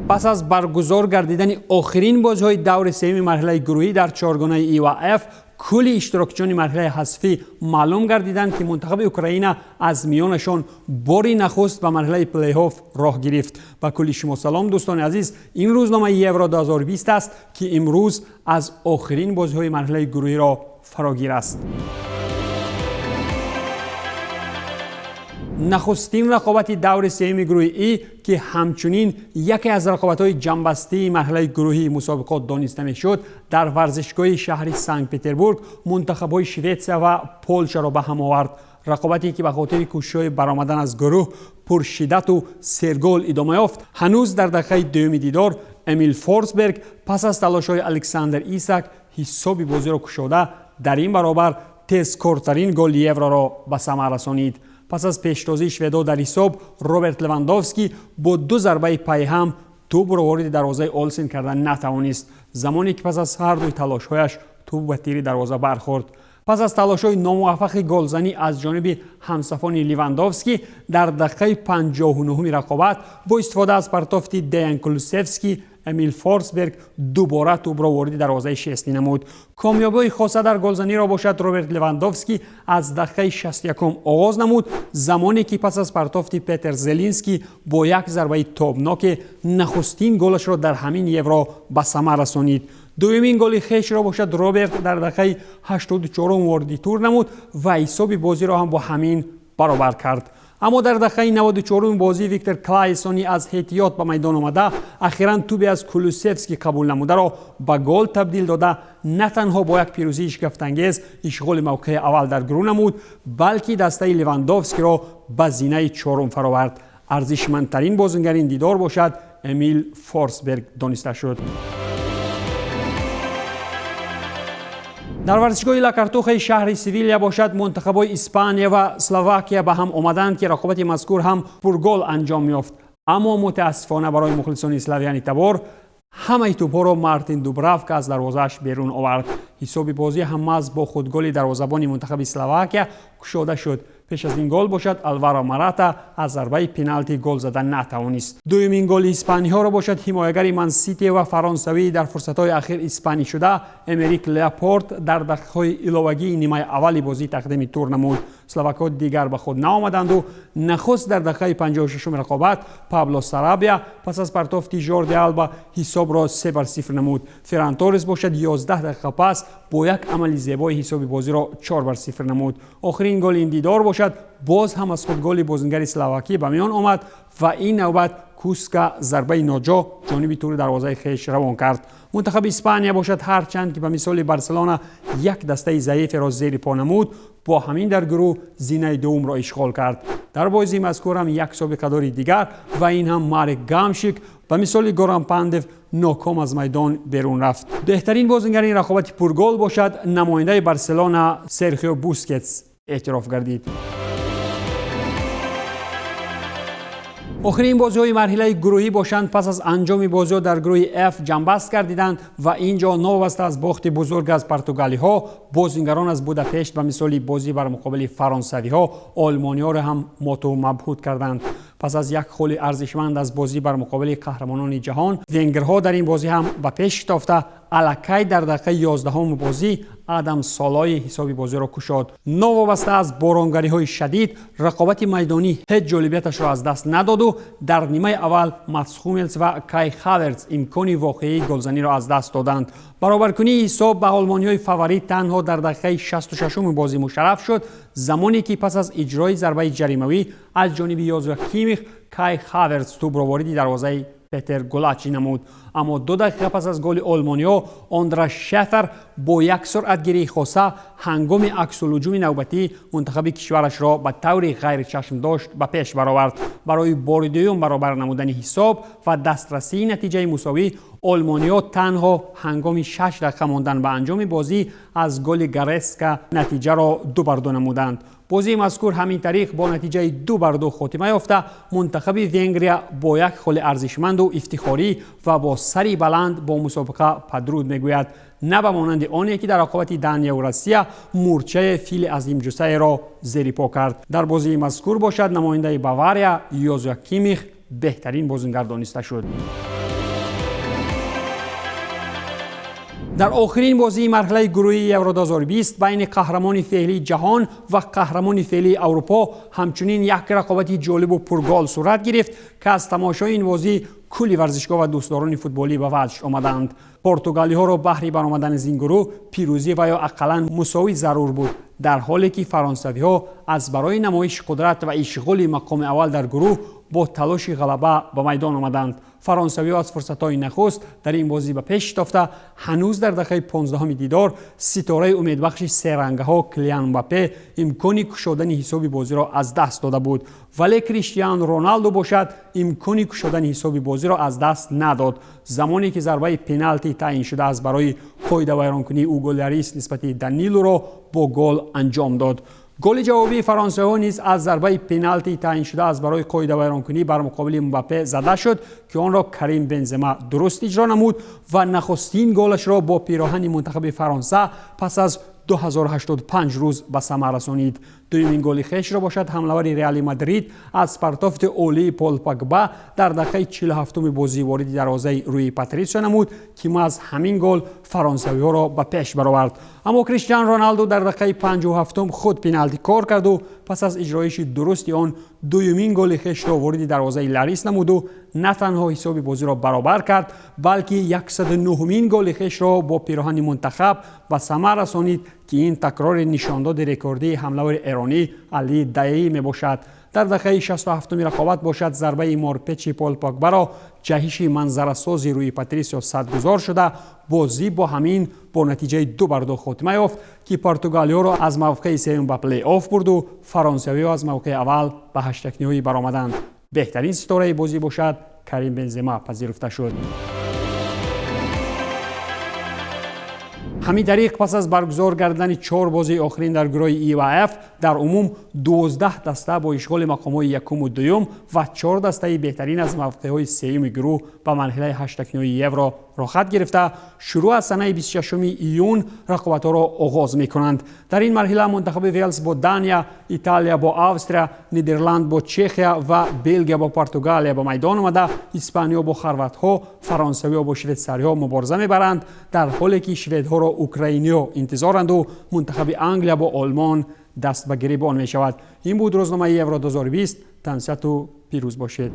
Пас аз баргузор гардидани охирин бозиҳои даври сеюми марҳилаи гурӯҳӣ дар чоргонаи И ва Ф, кулли иштирокчиёни марҳилаи ҳазфӣ маълум гардиданд, ки мунтахаби Украина аз миёнашон бори нахуст ба марҳилаи плей-офф роҳ гирифт. Ба кулли шумо салом, дӯстони азиз. Ин рӯзномаи Евро 2020 аст, ки имрӯз аз охирин бозиҳои марҳилаи гурӯҳиро фарогир аст. Нахустин рақобати даври сеюми гурӯҳи И, ки ҳамчунин яке аз рақобатҳои ҷамъбастии марҳилаи гурӯҳии мусобиқот дониста мешуд, дар варзишгоҳи шаҳри Санкт-Петербург мунтахабҳои Шветсия ва Полшаро ба ҳам овард. Рақобате, ки ба хотири кӯшишҳои баромадан аз гурӯҳ пуршиддату сергол идома ёфт. Ҳанӯз дар дақиқаи дуюми дидор Эмил Форсберг пас аз талошҳои Александр Исак ҳисоби бозиро кушода, дар ин баробар тезкортарин голи Евроро ба самар расонид. Пас аз пештозии шведо дар ҳисоб, Роберт Левандовский бо ду зарбаи пайҳам тӯбро вориди дарвозаи Олсен карда натавонист, замоне ки пас аз ҳардуи талошҳояш тӯб ба тири дарвоза бархӯрд. Пас аз талошҳои номуваффақи голзанӣ аз ҷониби ҳамсафони Ливандовский, дар дақиқаи 59-уми рақобат бо истифода аз партофти Деян Кулусевский Эмил Форсберг дубора тӯбро вориди дарвозаи Шчесни намуд. Комёбиҳои хоса дар голзаниро бошад, Роберт Левандовский аз дақиқаи 61-ум оғоз намуд, замоне ки пас аз партофти Петер Зелинский бо як зарбаи тобноке нахустин голашро дар ҳамин Евро ба самар расонид. Дуюмин голи хешро бошад, Роберт дар дақиқаи 84-ум вориди тур намуд ва ҳисоби бозиро ҳам бо ҳамин баробар кард. Аммо дар дақиқаи 94-уми бозӣ Виктор Клайсони аз эҳтиёт ба майдон омада ахиран тӯбе аз Кулусевский қабул намударо ба гол табдил дода, на танҳо бо як пирӯзии шигафтангез ишғоли мавқеи аввал дар гурӯҳ намуд, балки дастаи Левандовскиро ба зинаи чорум фаровард. Арзишмандтарин бозингари ин дидор бошад, Эмил Форсберг дониста шуд. Дар варзишгоҳи Лакартухаи шаҳри Севилия бошад, мунтахабҳои Испания ва Словакия ба ҳам омаданд, ки рақобати мазкур ҳам пургол анҷом ёфт. Аммо мутаассифона барои мухлисони славяни табор, ҳамаи тӯбҳоро Мартин Дубравка аз дарвозааш берун овард. Ҳисоби бозӣ ҳамаз бо худголи дарвозабони мунтахаби Словакия кушода шуд. Пеш аз ин гол бошад, Алваро Марата аз зарбаи пеналти гол зада натавонист. Дуюмин голи испаниҳоро бошад, ҳимоягари Мансити ва фаронсавӣ, дар фурсатҳои ахир испанӣ шуда, Эмерик Леопорт дар дақиқаҳои иловагии нимаи аввали бозӣ тақдими тур намуд. Словакҳо дигар ба худ наомаданду нахуст дар дақиқаи 56-уми рақобат Пабло Сарабия пас аз партофти Жорди Алба ҳисобро 3-0 намуд. Ферран Торрес бошад, 11 дақиқа пас бо як амали зебои ҳисоби бозиро 4-0 намуд. Охирин голи ин дидор бошад, боз ҳам аз худголи бозингари словакӣ ба миён омад ва ин навбат Куска зарбаи ноҷо ҷониби тури дарвозаи хеш равон кард. Мунтахаби Испания бошад, ҳарчанд ки ба мисоли Барселона як дастаи заиферо зери по намуд, бо ҳамин дар гурӯҳ зинаи дуввумро ишғол кард. Дар бозии мазкур ҳам як собиқадори дигар, ва ин ҳам Марек Гамшик, ба мисоли Горан Пандев ноком аз майдон берун рафт. Беҳтарин бозингари ин рақобати пургол бошад, намояндаи Барселона Серхио Бускетс эътироф гардид. Охирин бозиҳои марҳилаи гурӯҳӣ бошанд, пас аз анҷоми бозиҳо дар гурӯҳи Ф ҷамъбаст гардиданд ва ин ҷо новобаста аз бохти бузург аз португалиҳо, бозингарон аз Будапешт ба мисоли бозӣ бар муқобили фаронсавиҳо олмониҳоро ҳам моту мабҳут карданд. Пас аз як холи арзишманд аз бозӣ бар муқобили қаҳрамонони ҷаҳон, венгрҳо дар ин бозӣ ҳам ба пеш шитофта, аллакай дар дақиқаи 11-уми бозӣ Адам Солои ҳисоби бозиро кушод. Новобаста аз боронгариҳои шадид, рақобати майдонӣ ҳеҷ ҷолибияташро аз даст надоду дар нимаи аввал Матс Хумелс ва Кай Хаверц имкони воқеии голзаниро аз даст доданд. Баробаркунии ҳисоб ба олмониҳои фаворит танҳо дар дақиқаи 66-уми бозӣ мушарраф шуд, замоне ки пас аз иҷрои зарбаи ҷаримавӣ аз ҷониби Йозуа Кимих Кай Хаверц тӯбро вориди дарвозаи Петер Гулачи намуд. Аммо 2 дақиқа пас аз голи олмониҳо Ондраш Шефер бо як суръатгирии хоса ҳангоми аксулҳуҷуми навбатӣ мунтахаби кишварашро ба таври ғайричашмдошт ба пеш баровард. Барои бори дуюм баробар намудани ҳисоб ва дастрасии натиҷаи мусовӣ, олмониҳо танҳо ҳангоми 6 дақиқа мондан ба анҷоми бозӣ аз голи Гареска натиҷаро 2-2 намуданд. Бозии мазкур ҳамин тариқ бо натиҷаи 2-2 хотима ёфта, мунтахаби Венгрия бо як холи арзишманду ифтихорӣ ва бо сари баланд бо мусобиқа падруд мегӯяд, на ба монанди оне ки дар рақобати Данияву Россия мурчае фили азимҷусаеро зери по кард. Дар бозии мазкур бошад, намояндаи Бавария Йозуа Кимих беҳтарин бозингар дониста шуд. Дар охирин бозии марҳилаи гурӯҳии Евро 2020 байни қаҳрамони феълии ҷаҳон ва қаҳрамони феълии Аврупо ҳамчунин як рақобати ҷолибу пургол сурат гирифт, ки аз тамошои ин бозӣ кулли варзишгоҳ ва дӯстдорони футболӣ ба ваҷд омаданд. Португалиҳоро баҳри баромадан аз ин гурӯҳ пирӯзӣ ва ё ақаллан мусовӣ зарур буд, дар ҳоле ки фаронсавиҳо аз барои намоиши қудрат ва ишғоли мақоми аввал дар гурӯҳ бо талоши ғалаба ба майдон омаданд. Фаронсавиҳо аз фурсатҳои нахуст дар ин бозӣ ба пеш шитофта, ҳанӯз дар дақиқаи 15-уми дидор ситораи умедбахши серангаҳо Килиан Мбаппе имкони кушодани ҳисоби бозиро аз даст дода буд, вале Криштиану Роналду бошад, имкони кушодани ҳисоби бозиро аз даст надод, замоне ки зарбаи пеналти таъин шуда аз барои қоидавайронкунии Уго Ларис нисбати Данилуро бо гол анҷом дод. Голи ҷавобии фаронсавиҳо низ аз зарбаи пеналти таъиншуда аз барои қоидавайронкунӣ бар муқобили Мбаппе зада шуд, ки онро Карим Бензема дуруст иҷро намуд ва нахустин голашро бо пироҳани мунтахаби Фаронса пас аз 2085 рӯз ба самар расонид. Дуюмин голи хешро бошад, ҳамлавари Реали Мадрид аз партофти олии Пол Погба дар дақиқаи 47-уми бозӣ вориди дарвозаи Рӯи Патрисио намуд, ки маҳз ҳамин гол фаронсавиҳоро ба пеш баровард. Аммо Криштиан Роналду дар дақиқаи 57-ум худ пеналти кор карду пас аз иҷроиши дурусти он дуюмин голи хешро вориди дарвозаи Ларис намуду на танҳо ҳисоби бозиро баробар кард, балки 109-умин голи хешро бо пироҳани мунтахаб ба самар расонид, ки ин такрори нишондоди рекордии ҳамлавари эронӣ Али Даӣ мебошад. Дар дақиқаи 67-уми рақобат бошад, зарбаи морпечи Пол Погбаро ҷаҳиши манзарасози Рӯи Патрисио садгузор шуда, бозӣ бо ҳамин бо натиҷаи 2-2 хотима ёфт, ки португалиҳоро аз мавқеи сеюм ба плей-офф бурду фаронсавиҳо аз мавқеи аввал ба ҳаштякниҳоӣ баромаданд. Беҳтарин ситораи бозӣ бошад, Карим Бензема пазируфта шуд. Ҳамин тариқ, пас аз баргузор гардидани чор бозии охирин дар гурӯҳи И ва Ф, дар умум 12 даста бо ишғоли мақомҳои якуму дуюм ва чор дастаи беҳтарин аз мавқеъҳои сеюми гурӯҳ ба марҳилаи ҳаштакниҳои Евро роҳхат гирифта, шурӯъ аз санаи 26 июн рақобатҳоро оғоз мекунанд. Дар ин марҳила мунтахаби Велс бо Дания, Италия бо Австрия, Нидерланд бо Чехия ва Белгия бо Португалия ба майдон омада, испаниё бо хорватҳо, фаронсавиҳо бо швейтсариҳо мубориза мебаранд, дар ҳоле ки шведҳоро украиниҳо интизоранду мунтахаби Англия бо Олмон даст ба гиребон мешавад. Ин буд рӯзномаи Евро 2020. Тансиҳату пирӯз бошед.